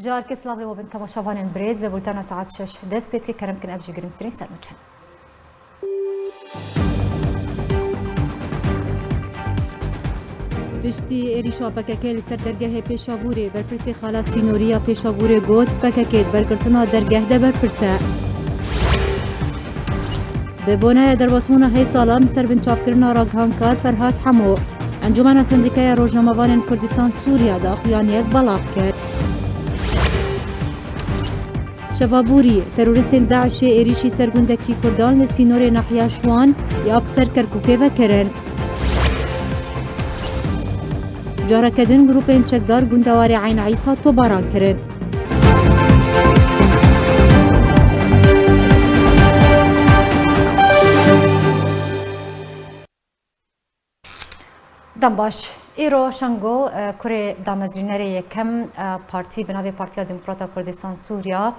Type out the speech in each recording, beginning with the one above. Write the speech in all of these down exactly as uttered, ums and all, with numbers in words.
Ji alkê silav li we bin temaşevanên birêz, li bultena saet şeş dest pê dike, kerem kin ev jî girîngtirîn ser nûçe. Piştî êrîşa P K K li ser dergehê Pêşabûrê, berpirsê xala sînorî ya Pêşabûrê got, P K K di bergirtina dergeh de berpirs e. Bi boneya derbasbûna heysalan li ser binçavkirina ragihankar Ferhat Hemo, Encûmena Sendîkeya Rojnamevanên Kurdistan Sûriya daxuyaniyek belav kir. Şeva borî, terorîstên DAIŞê êrîşî ser gundekî Kurdan li sînorê nahiya Şwan ya bi ser Kerkûkê vekirin. Careke din grûpên çekdar gundewarê Eyn Îsa topbaran kirin. Dem baş. Îro Şengo, e, kurê damezrînerê yekem, e, partî bi navê Partiya Demokrata Kurdistan Sûriya,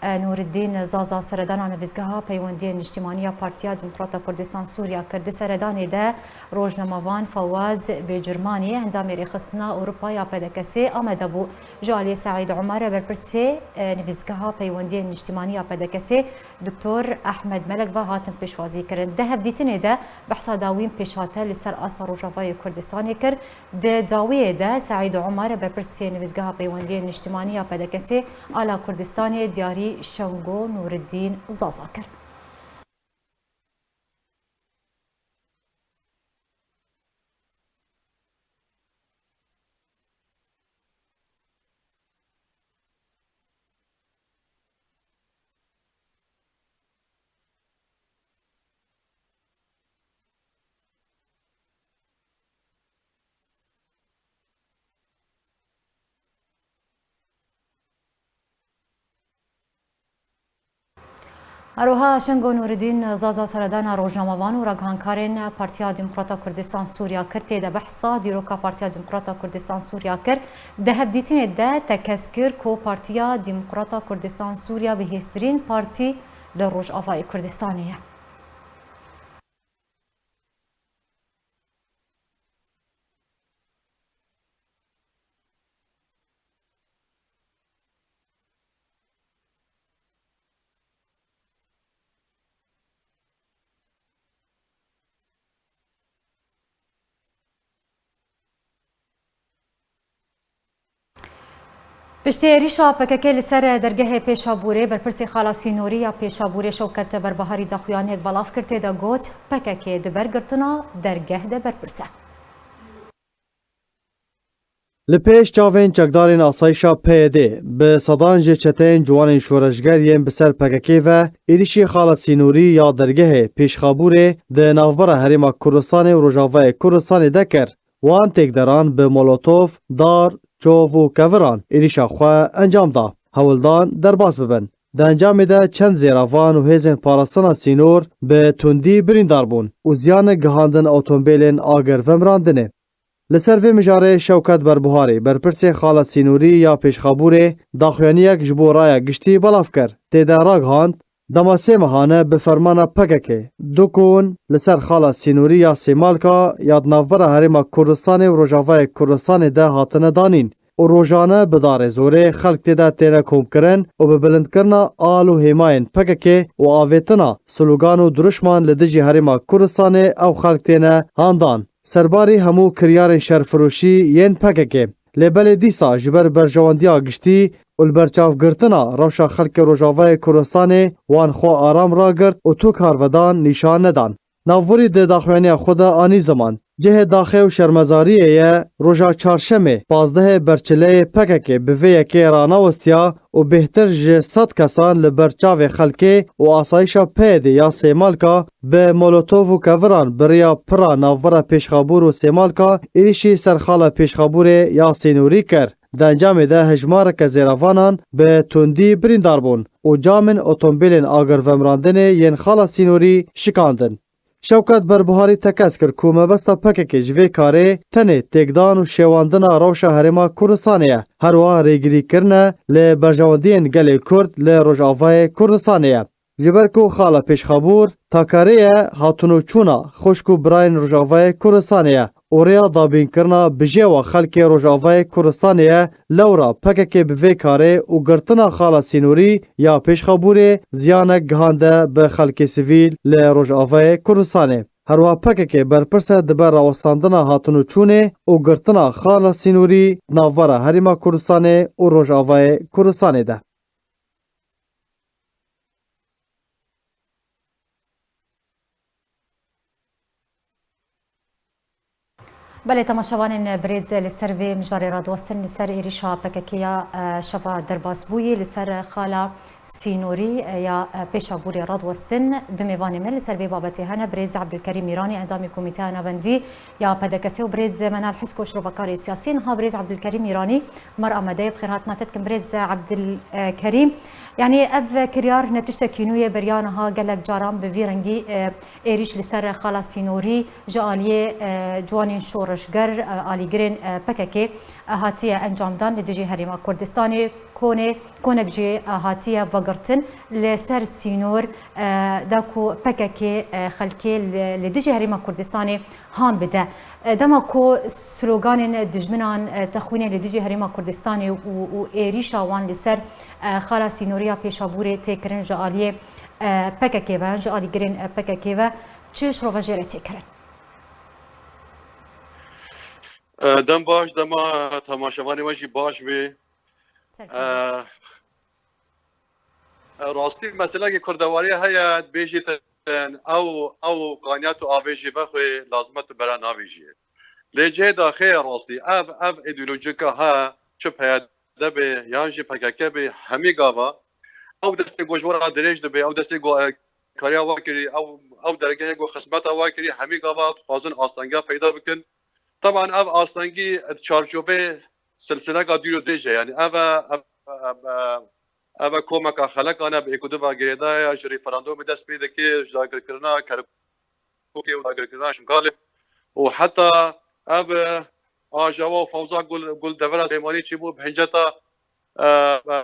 e, Nûriddîn Zaza seredana nivîzgeha peywendiyên niştimanî ya Partiya Demokrata Kurdistan Sûriya kir. Di seredanê de rojnamevan Fawaz Bêcirmanî, endamê Rêxistina Ewropa ya P D K S'ê amade bû. Ji aliyê Seîd Omer, berpirsê, e, nivîzgeha peywendiyên niştimanî ya P D K S'ê, Doktor Ehmed Melek ve hatin pêşwazî kirin. Di hevdîtinê de behsa dawîn pêşhate li ser asta Rojavayê Kurdistanê kir. Di dawiyê de Seîd Omer, berpirsê nivîzgeha peywendiyên niştimanî ya P D K S'ê ala Kurdistanê diyarî Şengo Nûriddîn Zaza kir. Her wiha Şengo Nûridîn Zaza seredana rojnamevan û ragihankarên Partiya Demokrata Kurdistan Sûriya kir, tê de behsa dîroka Partiya Demokrata Kurdistan Sûriya kir. Di hevdîtinê de tekez kir ku Partiya Demokrata Kurdistan Sûriya bihêztirîn partî li Rojavayê Kurdistanê ye. Piştî êrîşa P K K li ser dergehê Pêşabûrê, berpirsê xala sînorî ya Pêşabûrê Şewket Berbiharî daxuyaniyek belav kir, tê de got, P K K di ber girtina dergeh de berpirs e. Li pêş çavên çekdarên asayişa P Y D bi sedan ji çeteyên ciwanên şoreşger yên bi ser P K K ve êrîşî xala sînorî ya dergehê Pêşxabûrê di navbera Herêma Kurdistanê û Rojavayê Kurdistanê de kir. Wan têkderan bi molotof, dar, çov û keviran êrîşa xwe encam da. Hewl dan derbas bibin. Di encamê de çend zêravan û hêzên parastina sînor bi tundî birîndar bûn û ziyanek gihandin otomobîlên agir vemirandinê. Li ser vê mijarê Şewket Berbuharî, berpirsê xala sînorî ya Pêşxabûrê, daxuyaniyek ji bo raya giştî belav kir. Tê de ragihand, dema sê mehan e bi fermana P K K du kon li ser xala sînorî ya Sêmalka ya di navbera Herêma Kurdistanê û Rojavayê Kurdistanê de hatine danîn û rojane bi darê zorê xelk tê de têne komkirin û bi bilindkirina al û hêmayên P K K û avêtina slogan û dirûşman li dijî Herêma Kurdistanê ew xelk têne handan. Serbarî hemû kiryarên şerfiroşî yên P K K. Lê belê dîsa ji ber berjewendiya giştî û li ber çavgirtina rewşa xelkê Rojavayê Kurdistanê wan xwe aram ragirt û tu karvedan nîşan nedan. Navborî di daxuyaniya xwe de anî ziman, cihê daxê û şermezariyê ye, roja çarşemê, pazdehê berçileyê P K K bi vê yekê ranawestiya û bêhtir ji sed kesan li ber çavê xelkê û asayişa P Y D ya Sêmalka bi molotov û keviran bi riya pira navbera Pêşxabûr û Sêmalka êrîşî ser xala Pêşxabûrê ya Sênorî kir. Di encamê de hejmareke zêrevanan bi tundî birîndar bûn û camên otomobîlên agir vemirandinê yên xala Sînorî şikandin. Şewkat Berbuharî tekez kir ku mebesta P K K ji vê karê tenê têkdan û şêwandina rewşa Herêma Kurdistanê ye, herwiha rêgirîkirine li berjewendiyên gelê Kurd li Rojavayê Kurdistanê ye. Ji ber ku xala Pêşxabûr takarê ye hatin û çûna xwişk û birayên Rojavayê Kurdistanê ye û rêya dabînkirina bijêwa xelkê Rojavayê Kurdistanê ye, lewra P K K bi vê karê û girtina xala sînorî ya Pêşxabûrê ziyanek gihande bi xelkê sivîl li Rojavayê Kurdistanê. Herwiha P K K berpirs e di ber rawestandina hatin û çûnê û girtina xala sînorî di navbera Herêma Kurdistanê û Rojavayê Kurdistanê de. Belê, temaşevanên birêz, li ser vê mijarê radiwestin, li ser êrîşa P K K ya, e, şeva derbasbûyî li ser xala sînorî, e, ya, e, Pêşabûrê radiwestin. Du mêvanê me li ser vê babetê hene, birêz Ebdilkerîm Mîranî, endamê Komîteya Navendî ya P D K S û birêz Menal Hisko, şrovakarê siyasî. Niha birêz Ebdilkerîm Mîranî, mar amade ye, bi xêr hatina te dikim. Birêz Ebdilkerîm, yanî ev kiryar ne tiştekî nû ye, beriya niha gelek caran bi vî rengî, e, êrîş li ser xala sînorî ji aliyê, e, ciwanên şoreşger, e, alîgirên, e, P K K, e, hatiye encamdan li dijî Herêma Kurdistanê. Konê, konek jî, e, hatiye vegirtin li ser sînor, e, da ku P K K, e, xelkê li, li dijî Herêma Kurdistanê han bide. E, dema ku sloganên dijminan, e, texwînê li dijî Herêma Kurdistanê û, û êrîşa wan li ser, e, xala sînorî ya Pêşabûrê tê kirin ji aliyê, e, P K K ve, ji alîgirên, e, P K K ve, çi şirove jê re tê kirin? E, dem baş, dema temaşevanê we jî baş bê. Ser E, kêfê. e, rastî meselekê kurdewariyê heye, dibêjîtin ew, ew qaniyet û avê jî vexwê lazim e tu bera navêjiyê. Lê cihê daxê ye rastî. Ev, ev îdeolojîka he, çi P Y D be, yan jî P K K be, hemî gava ew destê ku ji we re dirêj dibe, ew destê ku, e, kariya we kirî, ew, ew dergehê ku xizmeta we kirî, hemî gava dixwazin astengiya peyda bikin. Teban ev astengî di çarçovê silsileka dûr û dirêj e. Yanî ev e, ev, ev, ev, ev e komeka xelekan e, bi êk û du ve girêdaye, ji referandûmê dest pê dike, ji dagirkirina Kerkûkê û dagirkirina Şingalê û heta ev, e, Ajava û Fewza Gul, Gul devera Sêmanî çêbû bi hinceta, e, e,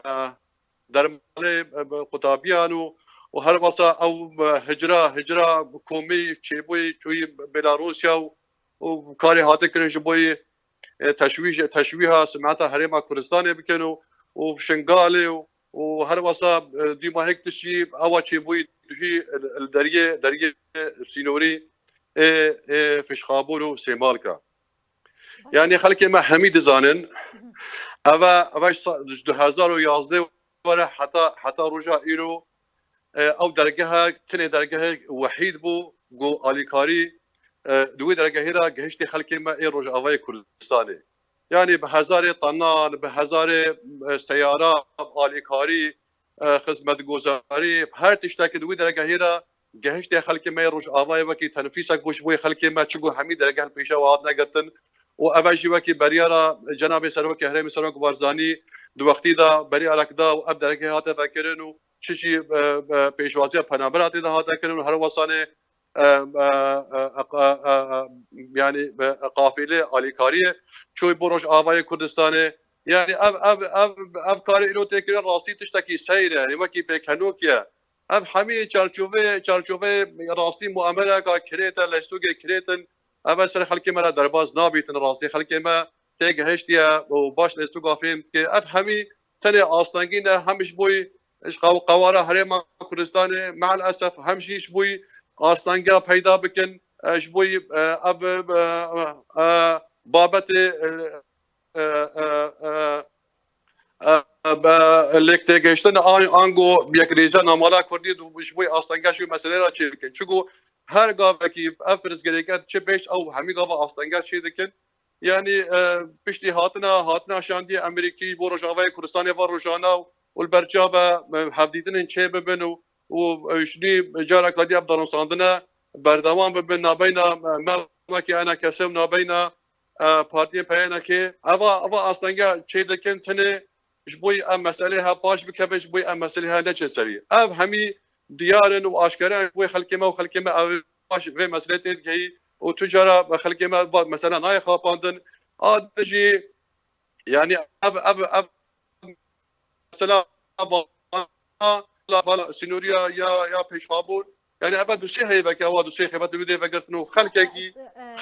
dermalê, e, qutabiyan û, û her wesa ew, e, hicra, hicra komî çêbûyî çûyî Belarusya û, û karê hate kirin ji bo yî, e, teşwîş, teşwîha simeta Herêma Kurdistanê bikin û, û Şingalê û, û her wesa, e, dîmahek tiştî ewa çêbûyî duhî li deriyê, deriyê sînorî ê, ê Fişxabûr û Sêmalka. Yanî xelkê me hemî dizanin, ev e, ev e ji sa-, ji du hezar û yazdeh were heta, heta roja îro, e, ew dergehe, tinê dergehe wehîd bû, ku alîkarî, e, di wê dergehê re gihiştê xelkê me ê Rojavayê Kurdistanê. Yanî bi hezarê tanan, bi hezarê, e, seyara, alîkarî, e, xizmetgozarî, her tiştekî di wî dergehê re gehiştê xelkê me yê Rojavayê wekî tenfîsek bû ji bo yê xelkê me, çiku hemî dergeh li pêşa we hatine girtin û ev e jî wekî beryara Cenabê Serokê Herêmê Serok Barzanî di wextî de beryarek da û ev dergehê hate vekirin û çi jî, e, e, pêşwaziya penabera tê de hate kirin û her wesanê, e, e, e, e, e, e, yanî, e, qafîlê alîkariyê çûy bo Rojavayê Kurdistanê. Yanî ev, ev, ev, ev karê îro tê kirin rastî tiştekî seyr e, yanî wekî pêkenok ye. Ev hemî çarçoveyê, çarçoveyê rastî muamereka kirêt e, lestûgê kirêt in. Ev e ser xelkê me re derbas nabîtin rastî. Xelkê me tê gihiştiye û baş lestûga fêm dike. Ev hemî tenê astengî ne, hem ji bo yî ji qew-, qewara Herêma Kurdistanê, me'l esef hem jî ji bo yî astengiya peyda bikin, e, ji bo yî, e, ev, e, e, babetê, e, e, e, e, e, be lêk têgihiştin an-, ango yekrêziya namala Kurdî du-, ji bo yî astengiya ji wî meselê re çêbikin. Çiku her gavekî ev pirsgirêke çi bêj ew hemî gava astengiya çêdikin. Yanî, e, piştî hatina, hatina şandiyê Amerîkî ji bo Rojavayê Kurdistanê va rojane û, û li ber çav e, e, hevdîtinên çê bibin û, û, e, ji nî careka dî ev danûstandine berdewam bibin nabeyna, e, me wekî E N K S û nabeyna, e, partiyên P Y N K. Eva, eva astengiya çê dikin tenê ji bo yî ev meselê he paş bikeve, ji bo yî ev meselê he neçe serî. Ev hemî diyar in û aşkere in ji bo xelkê me û xelkê me ev paş vê meselê tê digehî û tu cara xelkê me va mesele nayê xapandin. A din jî, yanî ev, ev, ev mesela vana, vana sînoriya ya, ya Pêşxabûr, Yani eva duşê heyveke, eva duşê xebat wî dê vegertin û xelkekî,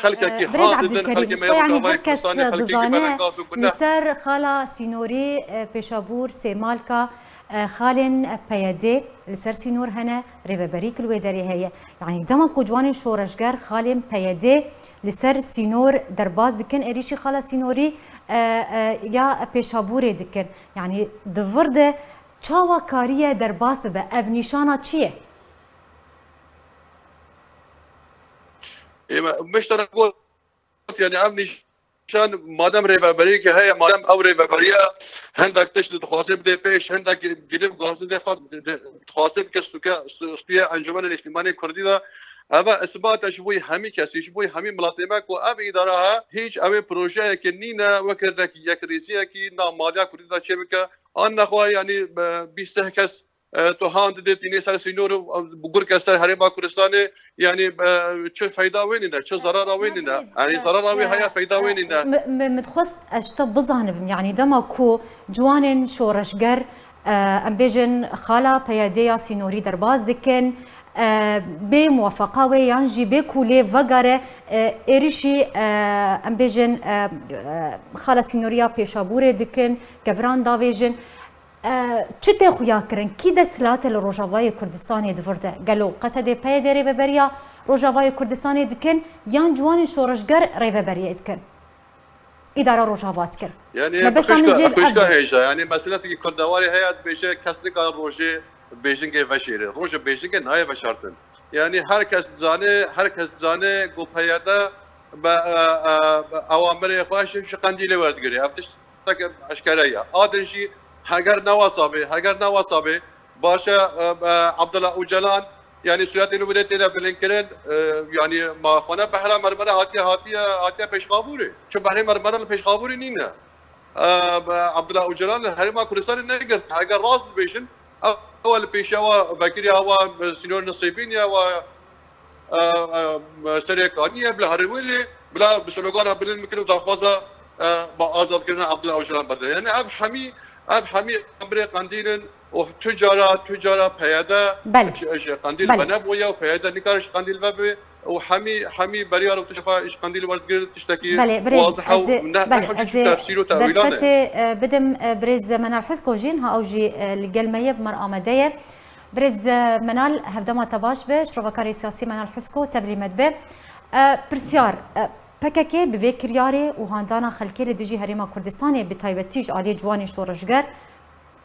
xelkekî Birêz hard didin, Ebdulkerîm, xelkê me işte, yani, rojavayê her kes Kurdistanê, xelkekî dizane, belengaz û li guneh. Ser xala sînorî, e, Pêşabûr, Sêmalka, e, xalên P Y D li ser sînor hene, rêveberî ki li wê derê heye. Yani, dema ku ciwanên şoreşger xalên P Y D li ser sînor derbas dikin, êrîşî xala sînorî, e, e, ya Pêşabûrê dikin. Yani, di vir de çawa kariye derbas bibe? Ev nîşana çi ye? Ê me, me ji te re got, yani ev nîşan, madem rêveberiyeke heye, madem ew rêveberiya hindak tişt dixwaze bide pêş, hindak girêv guhazin dê xwaz, dixwaze bike stûke, stû-, stûye Encûmena Niştimanê Kurdî de, ev e isbat e ji bo hemî kesî, ji bo hemî miletê me ku ev îdara he, hîç ew ê projeyekê nîne, weke yek-, yekrêziyekî nav maliya Kurdî de çêbike. An nexwe, yanî, e, bîst seh kes e, tu han didê tînê ser sînor û, e, bi gurke ser Herêma Kurdistanê, yanî, e, çi feyda wê nîne, çi zarara wê nîne? Yanî zarara wê heye, feyda wê nîne. Min, min, min dixwest ez ji te bizanibim, yanî dema ku ciwanên şoreşger, e, em bêjin xala P Y D ya sînorî derbas dikin, e, bê muwefeqa wê yan jî bê ku lê vegare, e, êrişî, e, em bêjin, e, e, xala sînorî ya Pêşabûrê dikin, keviran davêjin. E, çi tê xuya kirin? Kî desthilat e li Rojavayê Kurdistanê di vir de? Gelo Q S D P Y D rêveberiya Rojavayê Kurdistanê dikin yan ciwanên şoreşger rêveberiyê dikin? Îdara Rojava dikin? Yani, mebesta min jê li ev e. Xwişka hêja, yani meselekî kurdewarê heye, dibêje kes nikare rojê bêjingê veşêre. Rojê bêjingê nayê veşartin. Yani her kes dizane, her kes dizane ku P Y D be, e, e, be awamirê xwe ji, ji Qendîlê werdigire. Ev tişt tek eşkere ye. A din jî heger ne wasa be, heger ne wasa be, baş e, e, e, Abdullah Ocalan, yani sûretê li wê têne bilindkirin, e, yani ma xwe ne behra Mermere hatiye, hatiye, hatiye Pêşxabûrê. Çi behrê Mermere li Pêşxabûrê nîne. E, be, Abdullah Ocalan li Herêma Kurdistanê negirt. Heger rast dibêjin, ew, ew li pêşiya we vekirî, ew, e, Sînor Nisêbîn ye, ew, e, e, Serê Kaniyê, bila herî wê lê, bila bi slogana bilind bikin û daxwaza, e, ba azadkirina Abdullah Ocalan berdin. Yani ev hemî, ev hemî amirê Qendîl in û tu cara, tu cara P Y D ji, ji Qendîl venebûye û P Y D nikare ji Qendîl vebe û hemî, hemî beriya û tişta ji Qendîl werdigir tiştekî wazih e û ne, ne hewce jî tefsîr û tewîlan e. Belê, ez ê, belê, ez ê derfetê, e, bidim, e, birêz Menal Husko jî, niha ew jî, e, li gel me ye, bi me re amade ye. Birêz, e, Menal, hevdema te baş be, şirovekarê siyasî Menal Husko tevlî me dibe. E, pirsyar, e, P K K bi vê kiryarê û handana xelkê li dijî Herêma Kurdistanê, bi taybetî ji aliyê ciwanên şoreşger,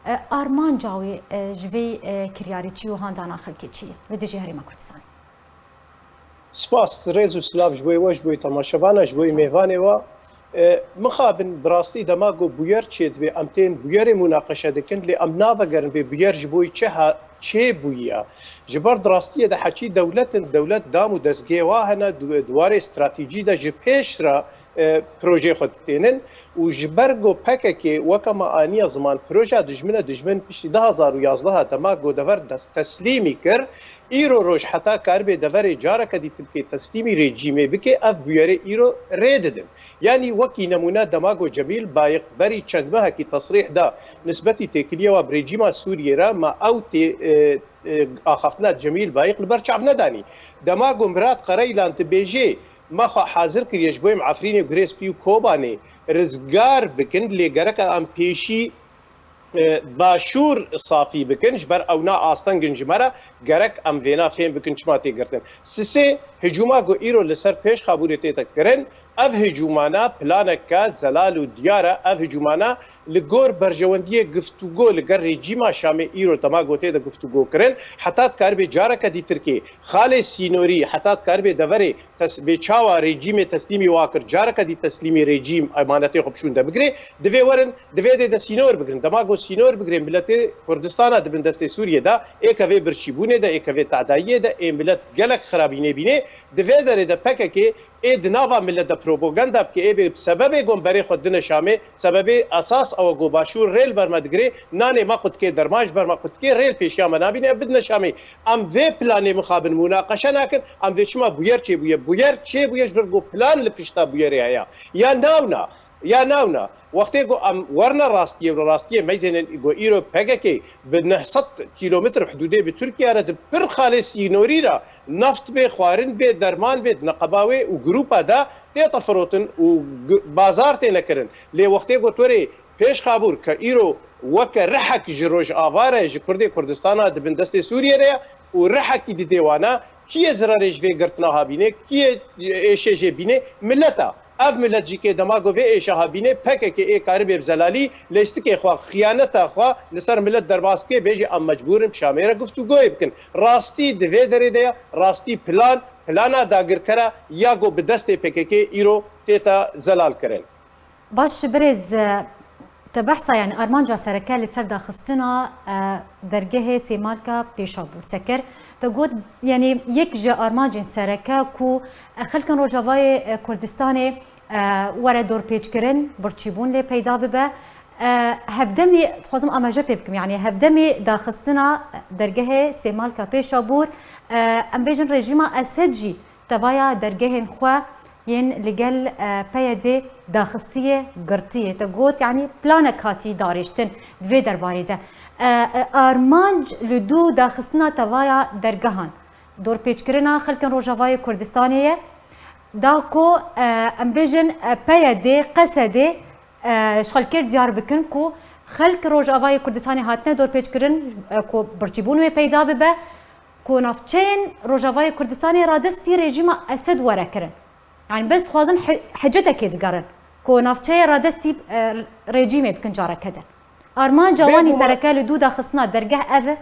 e, armanca wê, e, ji vê, e, kiryarê çi û handana xelkê çi ye li dijî Herêma Kurdistanê? Spas, rêz û silav ji bo we, ji bo temaşevana, ji bo mêvanê we. E, mixabin, bi rastî dema ku bûyer çêdibe, em tên bûyerê mûnaqeşe dikin, lê em navegerin vê bûyer ji bo çi ha-, çê bûye. Ji ber di rastiyê de heçî dewlet in, dewlet dam û dezgehê wa hene, di, di warê stratejî de ji pêş re, e, projeyê xwe tênin û ji ber ku P K K weke me aniye ziman, proja dijmin e, dijmin piştî du hazar û yazdeh dema ku dever des-, teslîmî kir, îro roj heta karibê deverê careke dî tilkê teslîmî rejîmê bike, ev bûyerê îro rê didin. Yanî wekî nemûne dema ku Cemîl Bayiq berî çend mehekî tesrîh da nisbetî têkiliyê wa bi rejîma Sûriyê re, me ew tê, e, e, axaftina Cemîl Bayiq li ber çav nedanî. Dema ku Mirat Qereylan dibêje, me xwe hazir kiriye ji bo em Efrînê û Girê Spî û Kobanê rizgar bikin, lê gerek e em pêşî e, Başûr safî bikin, ji ber ewna asteng in ji me re, gerek em vêna fêm bikin çima tê girtin. Sisê, hicûma ku îro li ser Pêşxabûrê tête kirin, ev hicûmana planeke zelal û diyar e, ev hicûmana li gor berjewendiyê giftûgo li gel rejîma Şamê îro dema ku tê de giftûgo kirin, heta dikaribê careke dî Tirkê, xalê sînorî, heta dikaribê deverê tes-, bê çawa rejîmê teslîmî wa kir, careke dî teslîmî rejîm emanetê xwe bi şûnde bigirê, divê werin, divê dê de sînor bigrin. Dema ku sînor bigirê, miletê Kurdistana di bin destê Sûriyê de, ê kevê birçîbûnê de, ê kevê tedayiyê de, ê milet gelek xirabînê bînê, di vê derê de P K K ê di nava milet de propaganda bike, ê bê sebebê ku em berê xwe dine Şamê, sebebê esas ew e ku Başûr rê li ber me digirê, nanê me qut dike, derman ji ber me qut dike, rê li pêşiya me nabîne, em bidine Şamê. Em vê planê mixabin mûnaqeşe nakin, em vê çima bûyer çêbûye? Bûyer çêbûye ji ber ku plan li pişta bûyerê heye. Ya navna, Ya navna, wextê ku em werine rastiyê û rastiyê meyzênin ku îro P K K bi neh sed kîlometr hidûdê bi Tirkiye re di pir xalê sînorî re naft bê, xwarin bê, derman bê, di neqeba wê û grupa de tête firotin û gu-, bazar têne kirin. Lê wextê ku tu rê pêş xabûr ke îro weke rihek ji Rojava re, ji Kurdê Kurdistana di bin destê Sûriyê re ye û rihekî didê wana, kî yê zirarê ji vê girtina habîne, kî yê êşê jê bîne, milet e. Ev milet jî kê dema ku vê êşa habîne, P K K ê karibê bi zelalî lêstikê xwe, xiyaneta xwe li ser milet derbas bike, bêje em mecbûr in bi Şamê re guftûgoyê bikin. Rastî di vê derê de ye, rastî plan, plana dagirkera ya ku bi destê P K K îro tête zelal kirin. Baş, birêz, e, te behsa, yani, armanca sereke li ser daxistina, e, dergehê Sêmalka Pêşabûr te kir. Te got, yani, yek ji armancên sereke ku, e, xelkin Rojavayê, e, Kurdistanê, e, were dorpêçkirin, birçîbûn lê peyda bibe. E, hevdemî, dixwazim amaje pê bikim, yani, hevdemî daxistina dergehê Sêmalka Pêşabûr, e, em bêjin rejîma Esed jî tevaya dergehên xwe yên li gel, e, P Y D daxistiyê, girtiyê. Te got, yanî planek hatî darêştin di vê derbarê de. E, e, armanc li dû daxistina tevaya dergehan, dorpêçkirina xelkên Rojavayê Kurdistanê ye. Da ku, e, em bêjin, e, P Y D, Qesedê, e, ji xelkê diyar bikin ku xelk Rojavayê Kurdistanê hatine dorpêçkirin, e, ku birçîbûn wê peyda bibe, ku navçeyên Rojavayê Kurdistanê radestî rejîma Esed were kirin. Yani, bes dixwazin he-, hecetekê digerin ku navçeyê radestî, e, rejîmê bikin careke din. Armanca wan î Bêguman. sereke li dû daxistina dergeh ev e.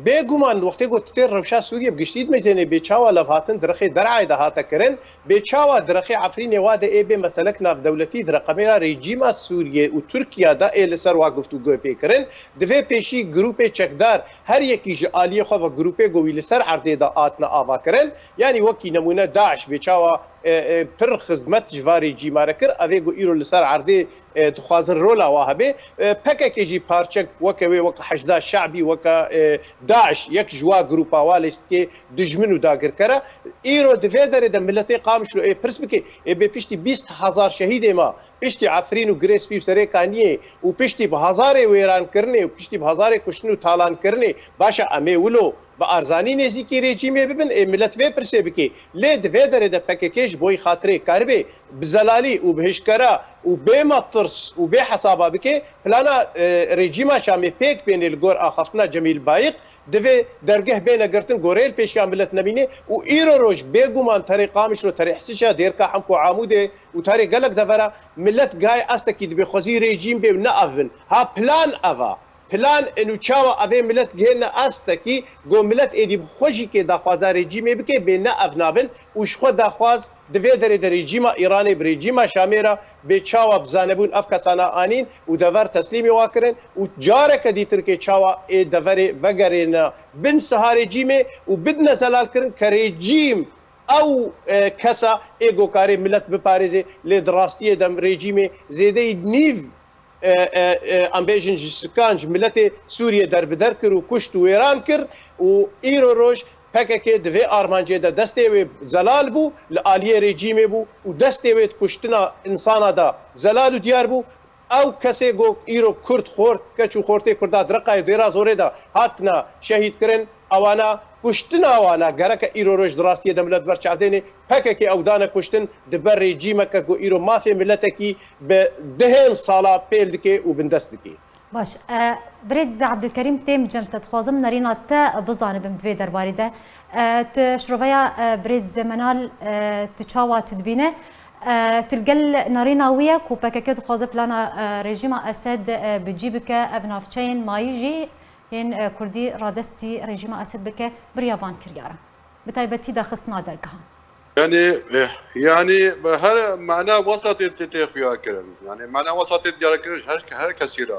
Bêguman, wextê ku tu tê rewşa Sûriyê bi giştî dimeyzênê, bê çawa levhatin di rixê Derayê de hate kirin, bê çawa di rixê Efrînê wa de ê bê meselek navdewletî di reqemêra rejîma Sûriyê û Tirkiye de ê li ser wa guftûgoyê pê kirin, divê pêşî grûpê çekdar her yekî ji aliyê xwe ve grûpê ku wî li ser erdê de hatine ava kirin, yanî wekî nemûne DAIŞ bê çawa, e, e, pir xizmet ji va rejîma re kir, ev ê ku îro li ser erdê, e, dixwazin rola wa hebe. E, P K K jî parçek weke wê, weke Heşda Şe'bî, weke, e, DAIŞ, yek ji wa grûpa wa lêstikê dijmin û dagirker e. Îro di vê derê de miletê Qamişlo ê pirs bike, ê bê piştî bîst hezar şehîdê me, piştî Efrîn û Girê Spî û Serê Kaniyê û piştî bi hezarê wêrankirinê û piştî bi hezarê kuştin û talankirinê, baş e, em ê wilo bi arzanî nêzîkî rejîmê bibin, ê milet vê pirsê bike. Lê di vê derê de P K K ji bo yî xatirê karibê bi zelalî û bi hişkera û bê metirs û bê hesaba bike, plana, e, rejîma Şamê pêk bênê li gor axaftina Cemîl Bayiq, divê dergeh bêne girtin, goreyê li pêşiya milet nemîne û îro roj bêguman terê Qamişlo, terê Hesişa, Dêrka Hemko Amûdê û terê gelek devera milet gayê astekî dibê xwezî rejîm bê û ne ev bin. Ha plan ev a. Plan in û çawa evê milet gihêne astekî, go milet êdî bi xwe jî kê daxwaza rejîmê bike, bê ne ev nabin û ji xwe daxwaz di vê derê de rejîma Îranê bi rejîma Şamê re bê çawa bi zanebûn ev kesana anîn û dever teslîmê wa kirin û careke dîtir kê çawa ê deverê vegerêne bin siha rejîmê û bidine zelalkirin ke rejîm ew, e, kesa ê gokarê milet biparêzê, lê di rastiyê de rejîmê zêdeyî nîv, e, e, e, em bêjin ji sikan ji miletê Sûriyê derbider kir û kuşt û wêran kir û îro roj P K K di vê armancê de destê wê zelal bû, li aliyê rejîmê bû û destê wê di kuştina insana de zelal û diyar bû. Ew kesê ku îro Kurd, xort, keç û xortê Kurda di Reqayê û Dêra Zorê de hatine şehîd kirin, ewana kuştina wana gereke îro roj di rastiyê de milet ber çavdênê, P K K ew dane kuştin, di ber rejîmeke ku îro mafê miletekî bi dehên sala pêl dike û bindest dike. Baş, e, birêz Ebdulkerîm, têm cem te, dixwazim nerîna te bizanibim di vê derbarê de. E, tu şiroveya, e, birêz Menal, e, tu çawa tu dibîne? E, tu li gel nerîna wî ye ku P K K dixwaze plana, e, rejîma Esed, e, bi cî bike, ev navçeyên mayî jî yên, e, Kurdî radestî rejîma Esed bike, bi riya van kiryara, bi taybetî daxistina dergehan. Yani, e, yani, her mana wesatê tê, tê xuya kirin. Yani, mana wesatê diyar kirin her, her kesî re.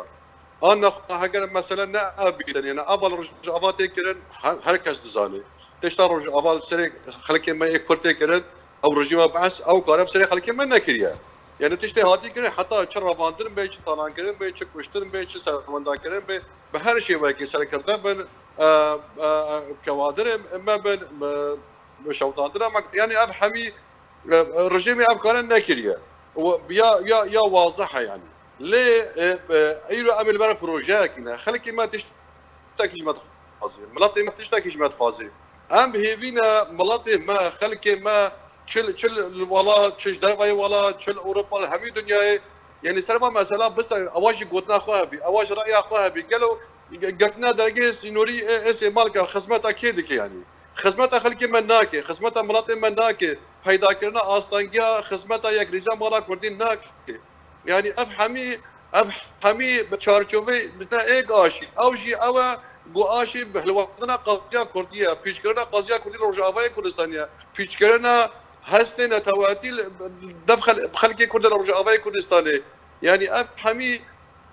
An nexwe heger mesele ne ev bîtin, yani, ev li Rojava tê kirin, her, her kes dizane. Tişta Rojava li serê xelkê me yê Kurd tê kirin, ew rejîma Bees, ew kar ev serê xelkê me nekiriye. Yani, tiştê hatî kirin, heta çi revandin be, çi talankirin be, çi kuştin be, çi serwendakirin be, bi her şêwekê serkirde bin, e, e, e, kewadirê me bin, e, şewitandina me, yani ev hemî, e, e, rejîmê ev kare nekiriye. ya, ya, ya wazih e yani. Lê, e, e, îro em ê li ber projeyekî ne. Xelkê me tiştekî ji me dixwazê. Miletê me tiştekî ji me dixwazê. Em bi hêvî ne miletê me, xelkê me, çi, çi li welat, çi ji dervayê welat, çi li Ewropa, li hemî dinyayê, yani ser van mesela biser, ewa jî gotina xwe hebî, ewa jî reya xwe hebî. Gelo ge-, girtina dergehê sînorî ê, ê Sêmalka xizmeta kê dike yani? Xizmeta xelkê me nake, xizmeta miletê me nake, peydakirina astengiya xizmeta yekrêziya mala kurdî nake. Yani ev hemî, ev hemî bi çarçoveyê ne êk aşî. Ew jî ew e ku aşî bi hilwendina qeziya kurdî ye, pîçkirina qeziya kurdî li Rojavayê Kurdistanê ye, pîçkirina hestê neteweyatî li, dev xel-, xelkê Kurd li Rojavayê Kurdistanê. Yani ev hemî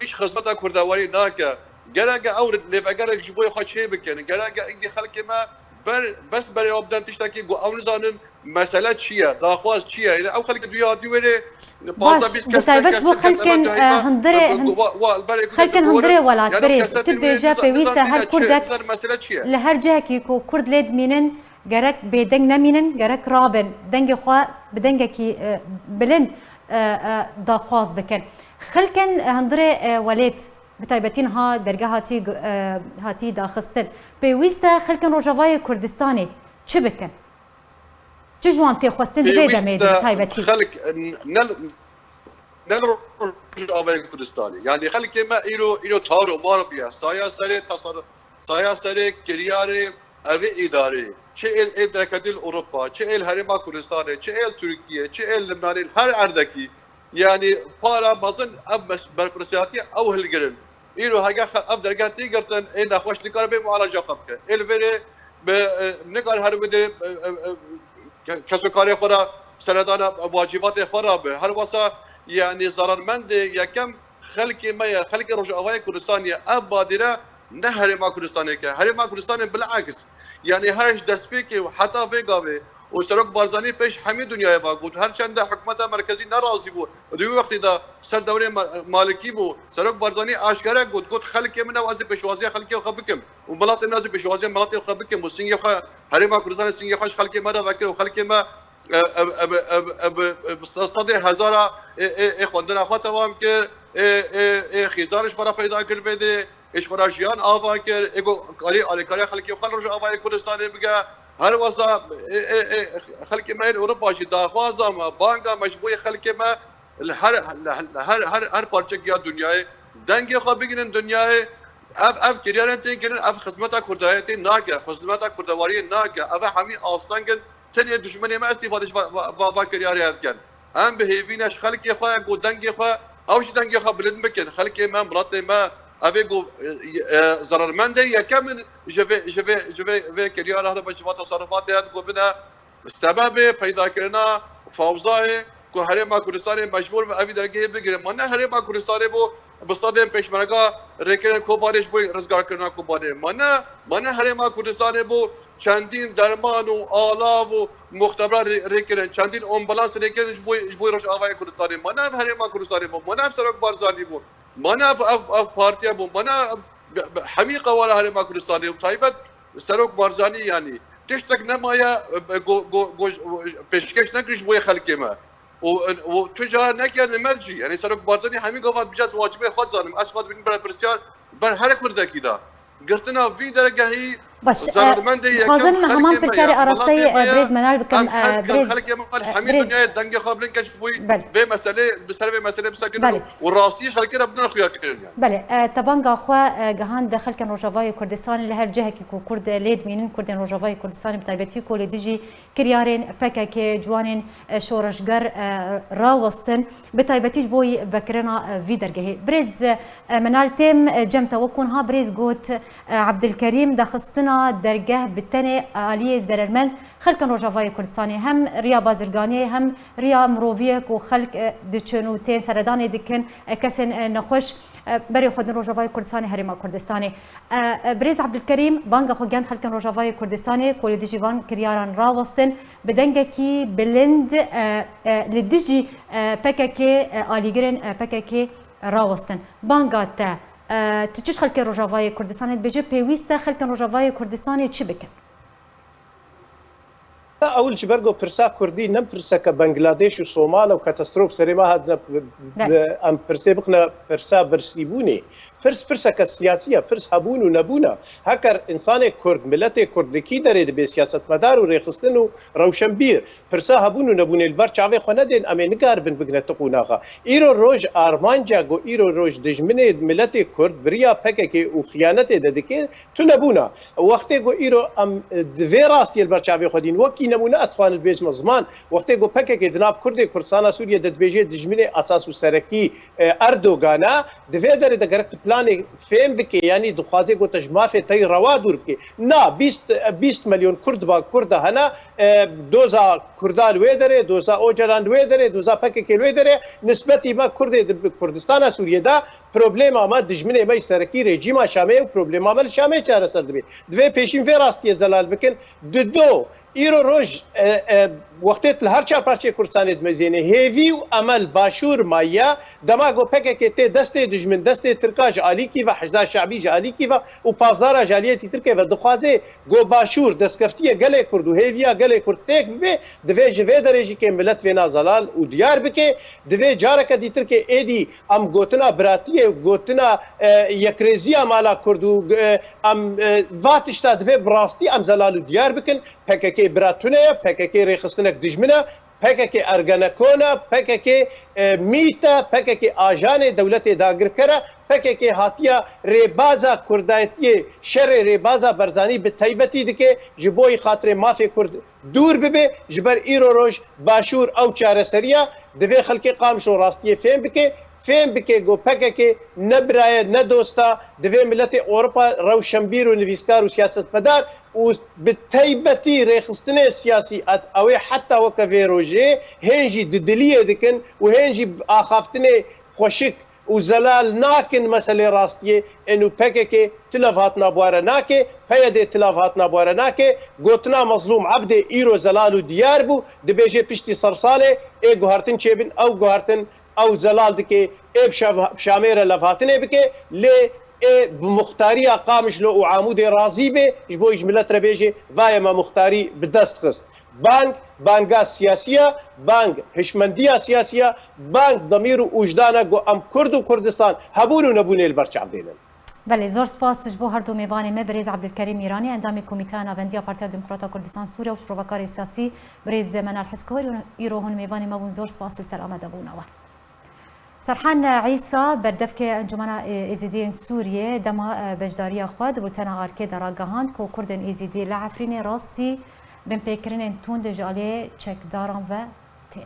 hîç xizmeta kurdewarî nake. Gereke ew lêvegerek ji bo xwe çê bikin. Gereke îngî xelkê me ber, bes berê ew bidin tiştekî ku ew nizanin mesele çi ye, daxwaz çi ye. Yani ew xelkê duya hatî wêrê, Baş, bi taybet ji bo xelkên, e, hundirê, hin-, xelkên hundirê welat, birêz, tu dibêje pêwîst e her kurdek li her cihekî ku kurd lê dimînin, gerek bêdeng nemînin, gerek rabin, dengê xwe bi dengekî, e, bilind, e, e, daxwaz bikin. Xelkên, e, hundirê, e, welêt, bi taybetî niha dergeh hatî, e, hatî daxistin. Pêwîst e xelkên Rojavayê Kurdistanê çi bikin? Çi ji wan tê xwestin di vê demê de bi taybetî? Xelk, ne, ne li Rojavayê Kurdistanê. Yani xelkê me îro, îro tar û mar bûye. Saya serê tasar-, saya serê kiryarê evê îdarê. Çi êl, ê dereketî li Ewropa, çi êl Herêma Kurdistanê, çi êl Tirkiye, çi êl Libnanê, li her erdekî. Yani para mezin ev mes-, berpirsiyatî ew hilgirin. Îro hege xe-, ev dergeh tê girtin, ê nexweş nikare bê mualaja xwe bike. Ê li vêrê bi, e, nikare her wê derê, e, e, e, ke-, kesokarê xwe re seredana wacîbatê xwe re be. Her wesa, yani, zerarmendê yekem xelkê me ye, xelkê Rojavayê Kurdistanê ye. Ev badîre ne Herêma Kurdistanê ke. Herêma Kurdistanê bil'eks. Yani her ji destpêkê û heta vê gavê û Serok Barzanî pêş hemî dinyayê ve got, her çende hikûmeta merkezî nerazî bû, di wî wextî de ser dewrê Ma-, Malikî bû, Serok Barzanî aşkere got, got, xelkê min ew ez ê pêşwaziya xelkê xwe bikim û miletê min ez ê pêşwaziya miletê xwe bikim û singê xwe, Herêma Kurdistanê singê xwe ji xelkê me re vekir û xelkê me, e, e, e, e, e, e, se-, sedê hezara ê, ê, ê xwendina xwe tewam kir, ê, ê, ê xîzan ji xwe re peyda kir vê derê. Ê ji xwe re jiyan ava kir, ê ku karî alîkariya xelkê xwe li Rojavayê Kurdistanê bike. Her wesa ê, ê, ê, xelkê me yên Ewropa jî daxwaza me, banga me ji bo yê xelkê me li her, li, li her, her, her parçekî ya dinyayê dengê xwe bigihînin dinyayê. Ev, ev kiryarên tên kirin, ev xizmeta kurdayetê nake, xizmeta kurdewariyê nake. Ev hemî asteng in. Tenê dijminê me estîfade ji va, va, va, va kiryarê dikin. Em bi hêvî ne ji xelkê xwe ku dengê xwe, ew jî dengê xwe bilind bikin. Xelkê me, miletê me, ev ê ku, e, e, zerarmendê yekem in ji vê, ji vê, ji vê, vê kiryara heriba ji va teserrufatê hat ku bine sebebê peydakirina fawzayê ku Herêma Kurdistanê mecbûr be evî dergehê bigire. Ma ne Herêma Kurdistanê bû bi sedên pêşmerga rêkirin Kobanê ji bo rizgarkirina Kobanê. Ma ne, ma ne Herêma Kurdistanê bû çendîn derman û alav û muxtebra rê-, rêkirin, çendîn ambulans rêkirin ji bo, ji bo Rojavayê Kurdistanê. Ma ne ev Herêma Kurdistanê bû, ma ne ev Serok Barzanî bû, ma ne ev, ev, ev partiye bû, ma ne ev, bi, bi, hemî qewara Herêma Kurdistanê û taybet Serok Barzanî, yanî tiştek nemaye, e, go, go, go, pêşkêş nekir ji bo yê xelkê me. Û, û tu cara neke li me jî. Yanî Serok Barzanî hemî gava dibêje ez wacibê xwe dizanim. Ez xwe dibînim berpirsiyar ber her kurdekî de. Girtina vî dergehî Baş, e, zerarmendê yekem dixwazim heman xelkê me pirsyarê ye, arasteyî, miletê me e, ye. Birêz Menal bikim, Em e, hez dikin birêz, xelkê me li e, hemî birêz. Dinyayê dengê xwe bilind ke ji bo Belê. Vê meselê, bi ser vê meselê bisekin Belê. Û rastî xelkê re bidin xuyakirin yani. Belê, e, te banga xwe, e, gihand xelkên Rojavayê Kurdistanê li her cihekî ku Kurd, e, lê dimînin, Kurdên Rojavayê Kurdistanê bi taybetî ku li dijî kiryarên P K K ciwanên, e, şoreşger, e, rawestin, bi taybetî ji bo vekirina, e, vî dergehê. Birêz, e, Menal, têm, e, cem te, wek ku niha birêz got, e, Ebdilkerîm, daxistina dergeh bi tenê aliyê zerermend xelkên Rojavayê Kurdistanê, hem riya bazirganiyê, hem riya miroviyê ku xelk, e, diçin û tên seredanê dikin, e, kesên, e, nexweş, e, berê xwe din Rojavayê Kurdistanê, Herêma Kurdistanê. E, e, Birêz Ebdulkerîm, banga xwe gend xelkên Rojavayê Kurdistanê ku li dijî van kiryaran rawestin, bi dengekî bilind, e, e, li dijî, e, P K K, e, alîgirên, e, P K K rawestin. Banga te, e, tu çi ji xelkê Rojavayê Kurdistanê dibêje, pêwîst e xelkên Rojavayê Kurdistanê çi bikin? Ewil ji ber ku pirsa Kurdî ne pirseke Bangladeş û Somal û katastrof serê me hatine, em pirsê bixine pirsa birsîbûnê. Pirs pirseke siyasî ye, pirs hebûn û nebûn e. Heker însanê Kurd, miletê Kurd li kî derê dibe siyasetmedar û rêxistin û rewşenbîr pirsa hebûn û nebûnê li ber çavê xwe nedên, em ê nikaribin bigine tiq û naxa. Îro roj armanca ku îro roj dijminê miletê Kurd bi riya P K K û xiyanetê de dike, tune bûna. Wextê ku îro em, e, di vê rastiyê li ber çavê xwe dîn, wekî nemûne ez dixwazim bêjime ziman, wextê ku P K K di nav Kurdê Kurdistana Sûriyê de dibêje dijminê esas û serekî, e, Erdogan e, di vê derê de gerek tu planê fêm bike, yanî dixwaze ku te ji mafê te yî rewa dûr bike. Na, bîst, e, bîst milyon Kurd ba Kurd de hene, e, doza Kurda li wê derê, doza Ocalan li wê derê, doza P K K li wê derê, nisbetî me Kurdê di Kurdistana Sûriyê de problema me, dijminê me yî serekî rejîma Şamê ye û problema me li Şamê çareser dibe. Divê pêşîn vê rastiyê zelal bikin. Dido, îro roj, e, e, wextê tu li her çar parçeyê Kurdistanê dimezênê, hêvî û emel Başûr maye, dema ku P K K tê destê dijmin, destê Tirka ji alîkî ve, Hişda Şe'bî ji alîkî ve û Pasdara ji aliyetî Tirkê ve dixwaze ku Başûr destkeftiyê gelê Kurd û hêviya gelê Kurd têk bibe, divê ji vê derê jî kê milet vêna zelal û diyar bike, divê careke dîtirkê êdî em gotina biratiyê, gotina, e, yekrêziya mala Kurd û, e, em, e, va tişta divê bi rastî em zelal û diyar bikin. P K K bira tune ye, P K K rêxistinek dijmin e, P K K Ergenekon e, P K K, e, mît e, P K K ajanê dewletê dagirker e, P K K hatiye rêbaza Kurdayetiyê, şerê rêbaza Barzanî bi taybetî dike, ji bo yî xatirê mafê Kurd dûr bibe, ji ber îro roj Başûr ew çareseriya, divê xelkê Qamişlo rastiyê fêm bike, fêm bike ku P K K ne bira ye, ne dost e, divê miletê Ewropa rewşenbîr û nivîskar û siyasetmedar û bi taybetî rêxistinê siyasî, ew ê heta weke vê rojê hên jî didiliyê dikin û hên jî bi axaftinê xweşik û zelal nakin meselê rastiyê, ên û P K K tu levhatina bi we re nake, P Y D tu levhatina bi we re nake, gotina Mezlûm Ebdê îro zelal û diyar bû, dibêje piştî ser salê ê guhertin çêbin, ew guhertin, ew zelal dike, ê bi Şam-, bi Şamê re levhatinê bike, lê ê bi muxtariya Qamişlo û Amûdê razî be, ji bo ji milet re bêje, va ye me muxtarî bi dest xist. Bang, banga siyasî ye, bang hişmendiya siyasî ye, bang demîr û ûjdan e ku em Kurd û Kurdistan hebûn û nebûnê li ber çav dênin. Belê, zor spas ji bo her du mêvanê me, birêz Ebdulkerîm Mîranî, endamê Komîteya Navendiya Partiya Demokrata Kurdistan Sûriye û şrovekarê siyasî, birêz Menal Heskowêr, îro hûn mêvanê me bûn, zor spas li ser amadebûna we. Serhan Îsa, berdevkê Encûmena Êzîdiyên Sûriyê, dema beşdariya xwe di bultena Arkê de ragihand ku Kurdên Êzîdî li Efrînê rastî binpêkirinên tund ji aliyê çekdaran ve tên.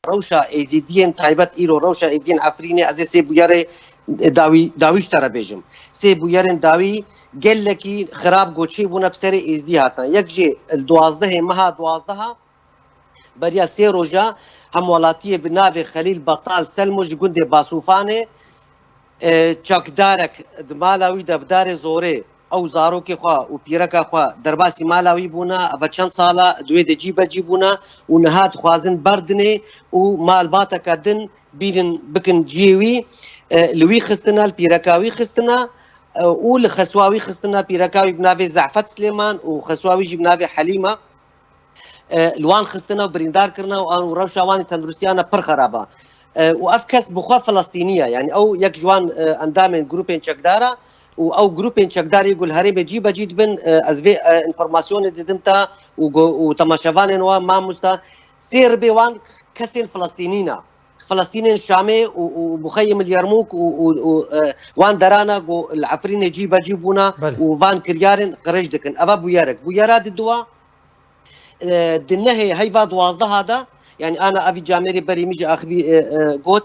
Rewşa Êzîdiyên taybet îro, rewşa Êzîdiyên Efrînê, ez ê sê bûyerê dawî, dawî ji te re bêjim. Sê bûyerên dawî gelekî xirab goçê bûne bi serê Êzîdî hatine. Yek jê li duwazdehê meha duwazdeha, beriya sê roja hemwelatiyê bi navê Xelîl Betal Selmo ji gundê Basûfanê, e, çakdarek di mala wî de bi darê zorê ew zarokê xwe û pîreka xwe derbasî mala wî bûne. Eve çend sala di wê de cîbecî bûne û niha dixwazin berdinê û malbateke din bînin bikin cihê wî, e, li wî xistine, li pîreka wî xistine, e, û li xeswa wî xistine, pîreka wî bi navê Zehfet Silêman û xeswa wî jî bi navê Helîm e. E, li wan xistine û birîndar kirine û an û rewşa wan ê tenduristiyan e pir xerab e. E, û ev kes bi xwe Filistînî ye. Yanî ew yek ji wan, e, endamên grûpên çekdar e û ew grûpên çekdar yê ku li herêmê cî be cî dibin, e, ez vê, e, înformasyonê didim te û go-, û temaşevanên we, mamosta, sê ribê wan kesên Filistînî ne. Filistînên Şamê û, û Muxeyyim el Yermûk û, û, û, e, wan derana ku li Efrînê cî be cî bûne Belê. û van kiryarên qirêj dikin. Eva bûyerek. Bûyera diduwa, e, di nehê heyva duwazdeha de, yanî ana evî camêrê berî min ji axivî, e, e, got,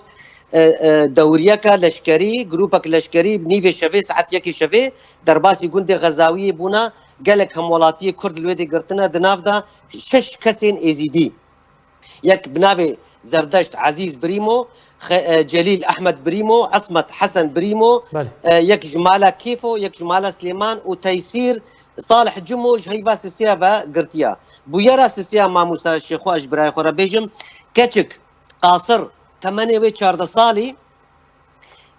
e, e, dewriyeke leşkerî, grûpek leşkerî nîvê şevê, saet yekê şevê derbasî gundê Xezawiyê bûne, gelek hemwelatiyê Kurd li wê de girtine, di nav de şeş kesên Êzîdî. Yek bi navê Zerdeşt Ezîz Birîmo, Xe-, e, Celîl Ehmed Birîmo, Esmet Hesen Birîmo, Belê. e, yek ji mala Kêfo, yek ji mala Silêman û Teysîr Salih Cimo ji heyva sisiya ve girtiya. Bûyera sisiya mamosta Şêxo, ez ji birayê xwe re bêjim, keçik, qasir, temenê wê çardeh salî,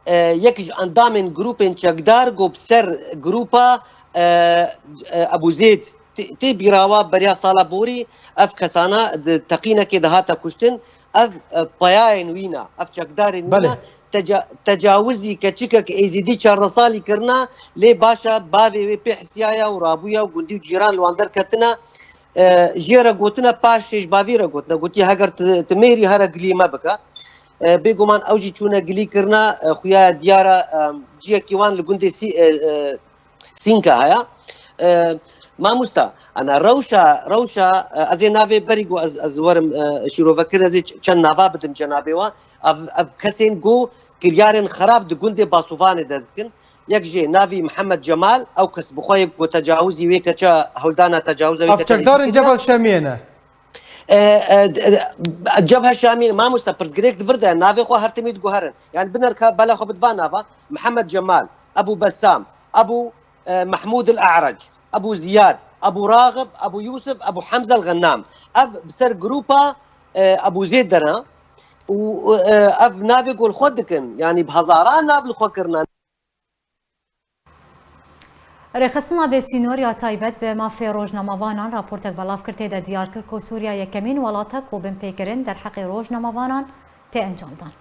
e, yek ji endamên grûpên çekdar ku bi ser grûpa, e, e, Ebû Zêd tê, tê bîrawa beriya sala borî ev kesana di teqînekê de hate kuştin. Ev, e, payayên wî ne, ev çekdarên wî Belê. ne. Teca-, tecawizî keçikek êzîdî çardeh salî kirina, lê baş e bavê wê pê hisiyaye û rabûye û gundî û cîran li wan derketine. E, jê re gotine, paşê ji bavî re gotine, gotiye, heger tu, tu mêrî here gilî me bike. E, bêguman ew jî çûne gilî kirine, e, xuya diyar e, e, ciyekî wan li gundê Sî-, e, e, Sînka heye. E, mamosta, ana rewşa, rewşa, e, ez ê navê berî ku ez, ez werim, e, şîrovekir, ez ê ç-, çend nava bidim cenabê we. Ev, ev kesên ku kiryarên xerab di gundê Basûvanê de dikin. Yek jê navî Mihemed Cemal, ew kes bi xwe yê ku tecawizî wê keça hewldana tecawiza wê Ev keça çekdarên êzîdî kiriye. Cebel Şemiyê ne. E, e, e, Cebhe Şamî, mamoste, pirsgirêk di vir de, navê xwe her timî diguherin. Yani binerka bela xwe bi diva nava, Mihemed Cemal, Ebû Bessam, Ebû, e, Mehmûd el E'rec, Ebû Ziyad, Ebû Raxib, Ebû Yûsif, Ebû Hemze el Xennam. Ev bi ser grupa, e, Ebû Zêd de ne. Û, e, ev navê ku li xwe dikin, yani bi hezaran nav li xwe kirine. Rêxistina bêsînor ya taybet bi mafê rojnamevanan raportek belav kir, tê de diyar kir ku Sûriya yekemîn welat e ku binpêkirin derheqê rojnamevanan tê encamdan.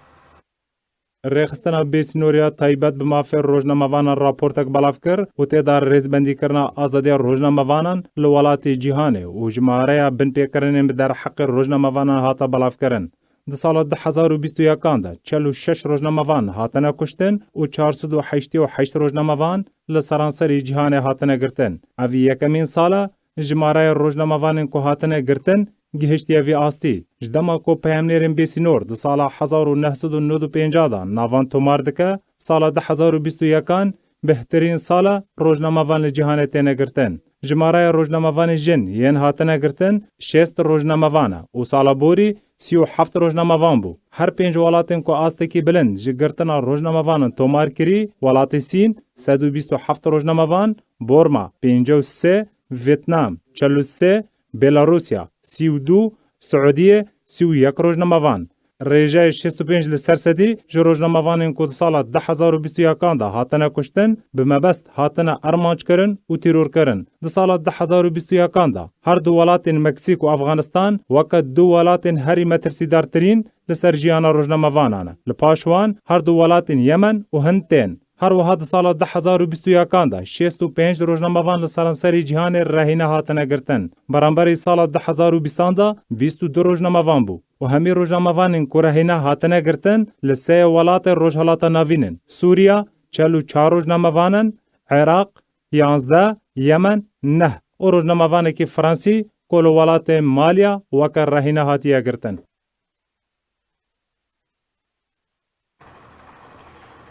Rêxistina bêsînor ya taybet bi mafê rojnamevanan raportek belav kir û tê de rêzbendîkirina azadiya rojnamevanan li welatê cîhanê û jimareya binpêkirinên bi derheqê rojnamevanan hate belavkirin. Di sala du hezar û bîst û yekan de çel û şeş rojnamevan hatine kuştin û çar sed û heştê û heşt rojnamevan li seranserî cîhanê hatine girtin. Ev yekemîn sal e jimareya rojnamevanên ku hatine girtin gihiştiye vî astî. Ji dema ku peyamnêrên bêsînor di sala hezar û neh sed û nod û pêncah de navan tomar dike, sala du hezar û bîst û yekan bêhtirîn sal e rojnamevan li cîhanê têne girtin. Jimareya rojnamevanên jin yên hatine girtin şêst rojnamevan e û sala borî sî û heft rojnamevan bû. Her pênc welatên ku astekî bilind ji girtina rojnamevanan tomar kirî, welatê Sîn, sed û bîst û heft rojnamevan, Borma, pêncî û sê, Vîetnam, çel û sê, Belarusya, sî û du, Siûdiyê, sî û yek rojnamevan. Rêjeyê şêst û pênc li ser sedî ji rojnamevanên ku di sala du hezar û bîst û yekan de hatine kuştin, bi mebest hatine armanckirin û tîrorkirin. Di sala du hezar û bîst û yekan de her du welatên Meksîk û Afganistan weke du welatên herî metirsîdartirîn li ser jiyana rojnamevanan e. Li paş wan her du welatên Yemen û Hind tên. Her wiha di sala du hezar û bîst û yekan de şêst û pênc rojnamevan li seranserî cîhanê rehîne hatine girtin. Beramberî sala du hezar û bîstan de bîst û du rojnamevan bû û hemî rojnamevanên ku rehîne hatine girtin li sê welatê Rojhilata Navîn in. Sûriya çel û çar rojnamevan in, Iraq yanzdeh, Yemen neh û rojnamevanekî Fransî ku li welatê Malya weke rehîne hatiye girtin.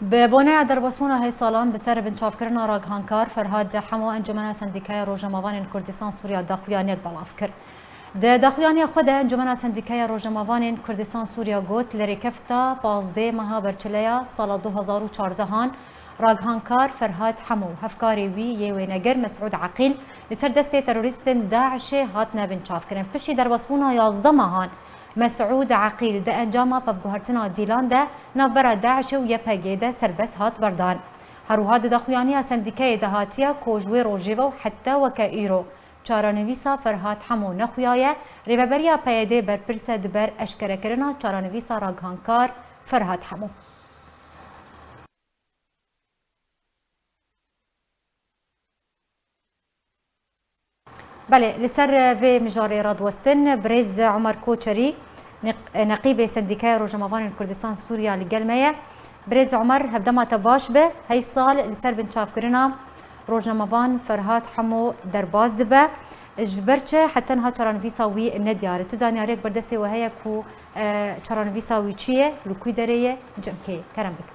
Bi boneya derbasbûna heysalan bi ser binçavkirina ragihankar Ferhad Hemo Encûmena Sendîkaya Rojnamevanên Kurdistan Sûriya daxuyaniyek belav kir. Di daxuyaniya xwe de Encûmena Sendîkaya Rojnamevanên Kurdistan Sûriya got, li rêkefta pazdeh meha berçileya sala du hezar û çardehan ragihankar Ferhad Hemo û hevkarê wî yê wênegir Mesûd Eqîl li ser destê terorîstên DAIŞê hatine binçavkirin. Piştî derbasbûna yazdeh mehan, Mesûd Eqîl di encama pevguhertina Dîlan de navbera DAIŞê û YPG'ê de serbest hat berdan. Her wiha di daxuyaniya sendîkeyê de hatiye ku ji wê rojê ve û heta weke îro çarenivîsa Ferhat Hemo nexuyaye, rêveberiya PYD'ê berpirs e di ber eşkerekirina çarenivîsa ragihankar Ferhat Hemo. Belê, li ser vê mijarê radiwestin, birêz Omer Koçerî, neq-, neqîbê Sendîkaya Rojnamevanên Kurdistan Sûriya li gel me ye. Birêz Omer, hevdema te baş be. Hey sal li ser binçavkirina rojnamevan Ferhat Hemo derbas dibe. Ji ber çi heta niha çarenivîsa wî nediyar e? Tu zanyariyek ber destê we heye ku, e, çarenivîsa wî çi ye, li ku derê ye, cem kê ye? Kerem bike.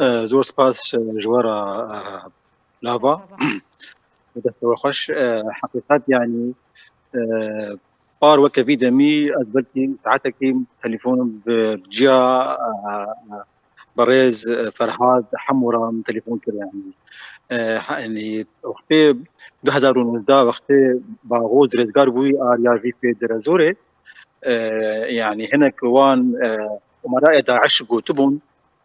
E, zor spas, e, ji we re, e, Lava. Merhaba. Destê we xweş. E, heqîqet, yanî, e, par weke vî demî ez belkî saetekî telefon bi ciya, e, e, berêz, e, Ferhad Hemo re min telefon kir, yanî. E, ha, yanî, wextê du hezar û nozdeh, wextê Baxoz rêzgar bûyî a riya vî fê Derezorê, e, yanî hinek wan, e, umerayê DAIŞ gotibûn,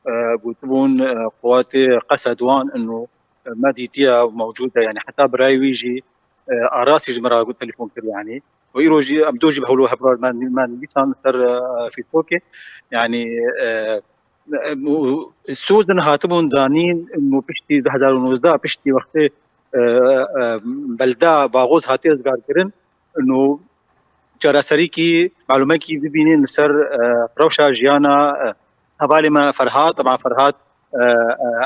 e, gotibûn, e, quwatê Qesed wan ino me dîtiye û mewcûd e, yanî heta birayê wî jî, e, Arasî ji min re got, telefon kir, yanî. Û îro jî em do jî bi hewlo hevra me, me nivîsan li ser, e, Facebookê, yanî, e, û sozin hatibûn danîn û piştî du hezar û nozdeh, piştî wextê, e, e, belda Baxoz hatiye rizgarkirin, û çareserîkî, malûmekî bibînin li ser, e, rewşa jiyana, e, hevalê me Ferhat. Teb'an Ferhat, e, e,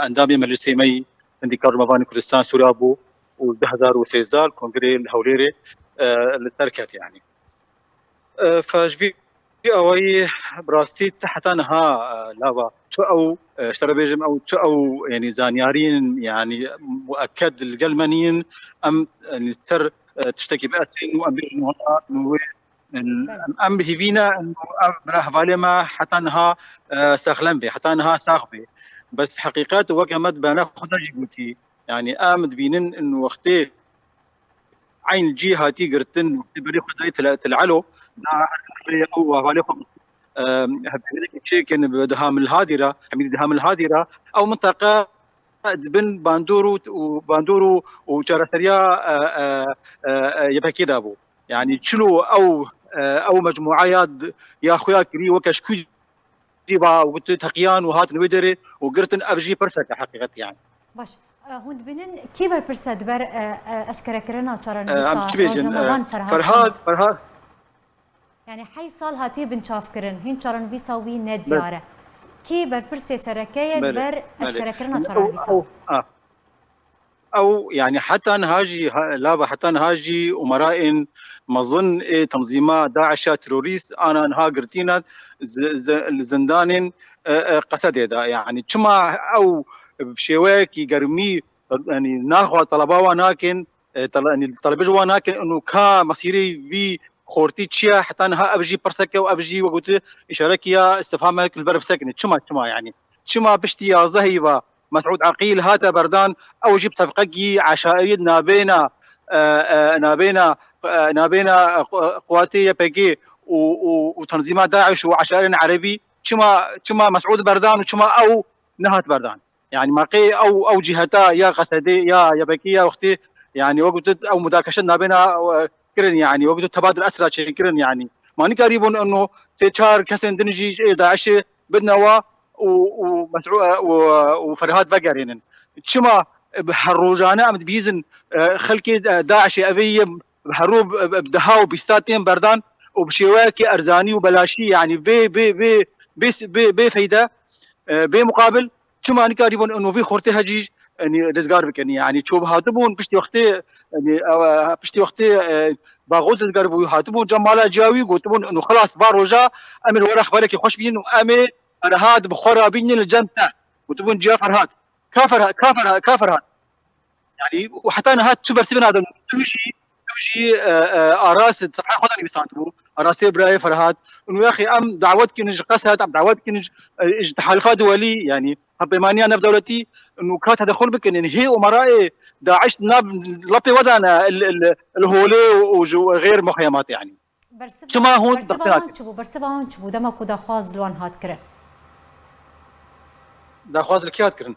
endamê Meclisê me yî Sendîka Romevanê Kurdistan Sûriya bû û du hezar û sêzdeh li kongrê li Hewlêrê, e, li ser ket, yanî. E, fe ji vî awayî bi rastî te heta niha, e, lava tu ew, e, ji te re bêjim ew tu ew, yanî zanyariyên, yanî mueked li gel me nîn, em, yanî ser, e, tiştekî biesên û em bêjin wela wê, em, em bi hîvî ne, em, ev bira hevalê me heta niha, e, sexlem bê, heta niha sax bê. Bes heqîqet weke me di beyana xwe de jî gotî, yanî em dibînin in wextê eyn cî hatî girtin, wextê berê xwe dayî Til-, Til Elo, da ew hevalê xwe, e, hevpeyvînekê çêkin bi Diha Milhadî re, Hemîdî Diha Milhadî re, ew minteqe di bin bandor û, û bandor û, û çareseriya, e, e, e, e, Y P G de bû. Yanî çilo ew, e, ew mecmûeya d-, ya xwe ya kirî weke ji ku jî va got teqiyan û hatin wê derê û girtin, ev jî pirsek e heqîqet, yanî. Baş, e, hûn dibînin kî berpirs e di ber, e, e, eşkerekirina çarenivîsa, e, em çi bêjin, e, rojnamevan Ferhat Ferhat, Ferhat. Yanî heyt sal hatiye binçavkirin, hîn çarenivîsa wî ne diyar e. Kî berpirsê sereke ye di ber eşkerekirina çarenivîsa? Ew, a. Ew, yanî heta niha jî, ha, lava heta niha jî umerayên mezin ê tenzîma DAIŞ'a terorîst ana niha girtî ne zi-, zi-, li zindanên, e, e, Qesedê de. Yanî çima ew bi şêweyekî germî, yanî naxwa teleba wan nakin, e, tele-, yanî telebê ji wan nakin, û ka mesîrê vî xortî çi ye, heta niha ev jî pirsek e û ev jî wek gotiye îşarekî ya îstifhamek li ber bisekine. Çima, çima yanî? Çima piştî yazdehî ve Mesûd Eqîl hate berdan, ew jî bi sefqekî eşairî di navbêna, e, e, navbêna, e, navbêna, e, qu-, quwatê Y P G û, û, û tenzîma DAIŞ û eşairên erebî, çima, çima Mesûd berdan û çima ew nehat berdan? Yanî ma qê ew, ew cîheta ya Qesedê ya Y P G ya wextê, yanî wek gotit ew mudakeşe navbêna, e, kirin, yanî wek gotit tebadil esra çêkirin, yanî. Ma nikarîbûn eno sê çar kesên din jî ji DAIŞ'ê bidine wa û, û Mesû-, û, û Ferhat vegerînin. Çima bi her rojane em dibîzin, e, xelkê, e, DAIŞ'ê evê ye bi her roj bi, bi, bi deha û bîsta tên berdan û bi şêweyekê erzanî û belaşî, yanî bê, bê, bê, bê, bê, bê feyde, e, bê muqabil, çima nikarîbûn eno vî xortê hecî, yanî rizgar bikin? Yanî ço hatibûn piştî wextê, yanî, e, piştî wextê, e, Baxoz rizgar bû, hatibûn cem mala ciya wî, gotibûn eno xilas va roja em ê li we re xeberekî xweş bînin û em ê Ferhat bi xwe re bînin li cem te. Gotibûn ciya Ferhat. Ka Ferhat, ka Ferhat, ka Ferhat. Yanî û heta niha tu bersivê nadin. Tu jî, tu jî, e, e, Aras di sefha xwe de nivîsandibû. Arasê birayê Ferhat. Û wexî em dawet kin ji Qesed, em dawet kin ji, e, ji Tehalifa Duwelî, yanî Hevpeymaniya Navdewletî, û ka tedexul bikin. Yanî hê umerayê DAIŞ nav lepê we de ne, li, li, li holê û, û ji xêr muxeyemat, yanî. Bersiva, çima hûn bersiva wan çi bû? Bersiva wan çi bû? Dema ku daxwaz li wan hat kirin. Daxwaz li kî hat kirin?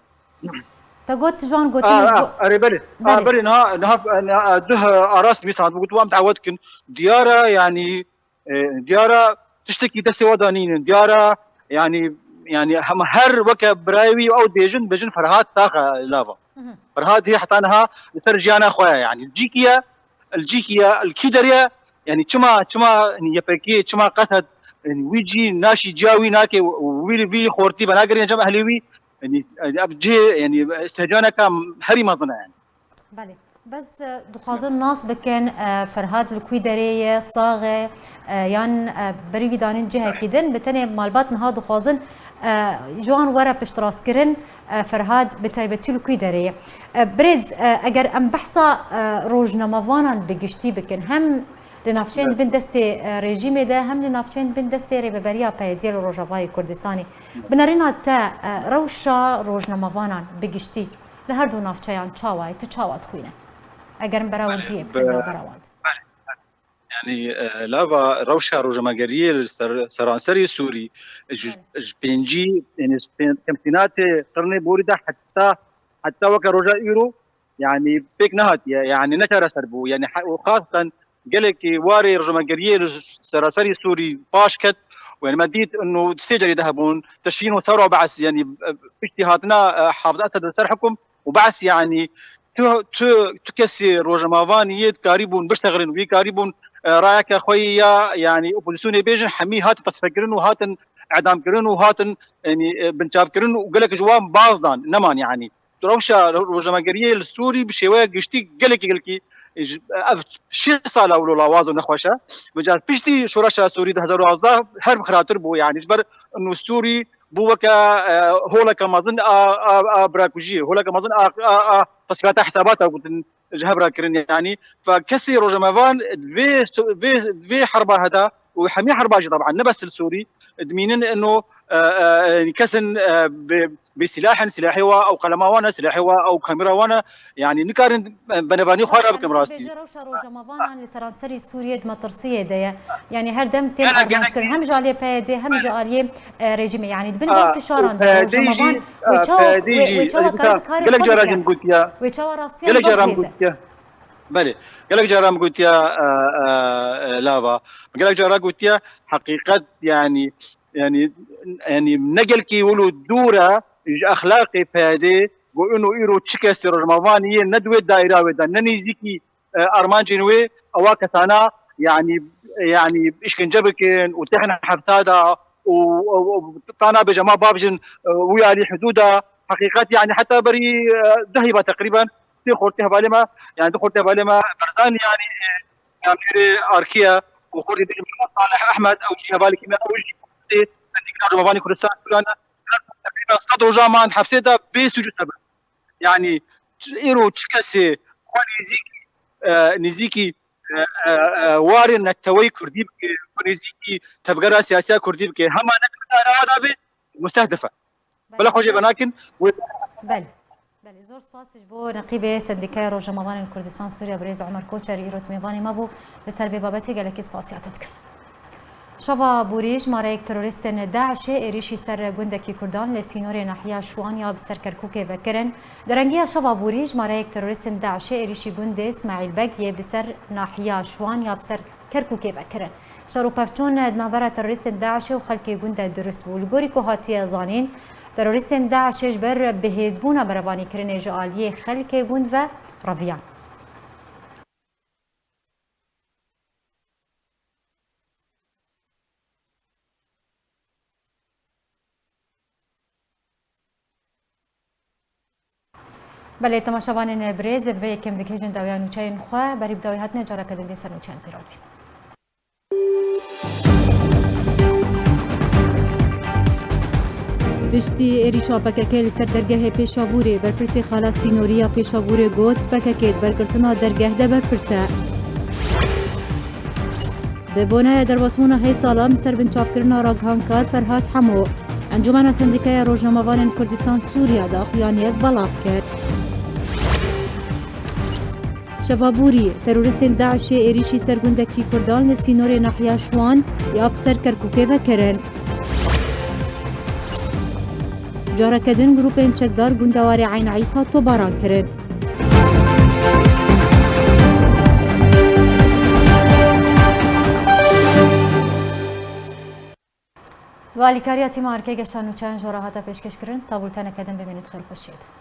Te got ji wan gotin ji bo... Erê belê. Belê. Belê, niha, niha, niha, duh Aras nivîsand bû, got, wan dawet kin. Diyar e, yanî, e, diyar e, tiştekî destê we de nînin. Diyar e, yanî, yanî, hema her weke birayê wî ew dibêjin, dibêjin Ferhat sax e lava. Hı hı. Ferhat hê heta niha li ser jiyana xwe ye, yanî. Cîkî ye, li cîkî ye, li kî derê ye? Yanî çima, çima, yanî Y P G, çima Qesed, yanî wî cî naşî ciya wî nake û wî li vî xortî venagirîne cem ehlê wî? Yanî, yanî ev cihê, yanî, îstihcaneke herî mezin e, yanî. Belê. Bes, e, dixwazin nas bikin, e, Ferhat li kû derê ye, sax e, e, yan, e, berî wî danîn cihekî din, bi tenê malbat niha dixwazin, e, ji wan were piştrastkirin, e, Ferhat bi taybetî li kû derê ye. E, birêz, e, eger em behsa, e, rojnamevanan bi giştî bikin, hem li navçeyên bin destê, e, rejîmê de, hem li navçeyên bin destê Rêveberiya P Y D'ê li Rojavayê Kurdistanê, bi nerîna te, e, rewşa rojnamevanan bi giştî li her du navçeyan çawa ye? Tu çawa dixwîne? Eger em berawerdiyê bikin navbera wan de. Yanî, e, lava rewşa rojnamegeriyê li ser, seranserê Sûrî, ji, ji pêncî, yanî ji pên-, kemtînatê qirnê borî de heta heta weke roja îro, yanî pêk nehatiye, yanî ne çareser bû. Yanî he-, û xasten gelekî warê rojnamegeriyê li seraserî Sûrî paş ket û yanî me dît inu sê carî de hebûn, Teşrîn û Sewra Be'es, yanî, e, piştî hatina, e, Hafız Esed li ser hikum û Be'es, yanî tu, tu, tu kesê rojnamevaniyê dikarîbûn biştexilin, wî karîbûn, e, rayeke xwe ya, yanî opozisyonê bêjin, hemî hatin tesfekirin û hatin edamkirin û hatin, yanî, e, binçavkirin û gelek ji wan baz dan, neman yanî. Rewşa rojnamegeriyê li Sûrî bi şêweya giştî gelekî, gelekî, e, ji, ev şêst sala wilo lawaz û nexweş e. Bi car piştî şoreşa Sûrî di hezar û yazdeh her bi xiratir bû, yanî ji ber inu Sûrî bû weke, e, holeke mezin a, a, a birakujiyê, holeke mezin a, a, a tesfiyata hesabata gotin ji hev re kirin, yanî. Fe kesê rojnamevan di vê, vê, di vê herba heda û hemî herba jî, teban, ne bes li Sûrî, dimînin ino, e, e, e, kesin, e, bi, bi silah in, silahê wa ew qelema wan e, silahê wa ew kamera wan e, yanî nikarin, e, benevanî xwe re bikin rastî. Bêje rewşa rojnamevanan li seranserî Sûriyê di metirsiyê de ye. Yanî her dem tên armanc kirin. Hem ji aliyê P Y D, hem ji aliyê, e, rejîmê. Yanî di bin vê fişaran de rojnamevan wê çawa, wê, wê çawa kar, karê xwe bike? Wê çawa rastiyan bihêze? Belê, gelek caran min gotiye, e, e, e, lava. Min gelek caran gotiye, heqîqet, yanî, yanî, yanî ne gelkî wilo dûr e ji exlaqê P Y D, ku ino îro çi kesê rojnamevaniyê ne di wê daîra wê de, ne nêzîkî, e, armancên wê, ewa kesana, yanî, yanî îşkence bikin û têxine hefta de û, û, û ta nabêje ma bavêjin, e, wî alî hidûda. Heqîqet, yanî heta berî, e, dehî ba teqrîben, sê xortê hevalê me, yanî du xortê hevalê me Berzanî, yanî, e, amîrê arkî ye û xortê bêjin Salih Ehmed, ew jî hevalekî me, ew jî xortê Sendîkaya Rojnamevanê Kurdistan Sûriyan e. Teqrîben sed roja man hepsê de bê sûc û sebeb. Yanî îro çi kesê xwe nêzîkî, e, nêzîkî, e, e, e, warê neteweyî kurdî bike, xwe nêzîkî tevgera siyasiya kurdî bike, hema ne di daîra da be, mustehdif e. Bila xwe jê venakin. Belê. Belê, zor spas ji bo Neqîbê Sendîkaya Rojnamevanên Kurdistan Sûriya, birêz Omer Koçer, îro di mêvanê me bû. Li ser vê babetê gelekî spasiya te dikim. Şeva borî jimareyek terorîstên DAIŞê êrîşî ser gundekî Kurdan li sînorê nahiya Şiwan ya bi ser Kerkûkê ve kirin. Derengiya şeva borî jimareyek terorîstên DAIŞê êrîşî gundê Smaîl Beg yê bi ser nahiya Şiwan ya bi ser Kerkûkê ve kirin. Şer û pevçûn di navbera terorîstên DAIŞê û xelkê gund de dirust bû. Li gorî ku hatiye zanîn, terorîstên DAIŞê ji ber bihêzbûna berevanîkirinê ji aliyê xelkê gund ve reviyan. Belê, temaşevanên birêz, bi vê yekê em digihêjin dawiya nûçeyên xwe. Berî bi dawî hatinê careke din dê ser nûçeyan pêroz bîn. Piştî êrîşa P K K li ser dergehê Pêşabûrê, berpirsê xala sînorî ya Pêşabûrê got, P K K di bergirtina dergeh de berpirs e. Bi boneya derbasbûna heyî salan li ser binçavkirina ragihankar Ferhat Hemo, Encûmena Sendîkaya Rojnamevanên Kurdistan Sûriya daxuyaniyek belav kir. Şeva borî, terorîstên DAIŞê êrîşî ser gundekî Kurdan li sînorê nahiya Şiwan ya bi ser Kerkûkê ve kirin. Careke din grûpên çekdar gunda Warê Eyn Îsa topbaran kirin. Bi alîkariya tîma Erkê Geşa Nûçeyan ji we re hate pêşkêşkirin. Ta bûlteneke din bimînit xêr û xweşiyê de.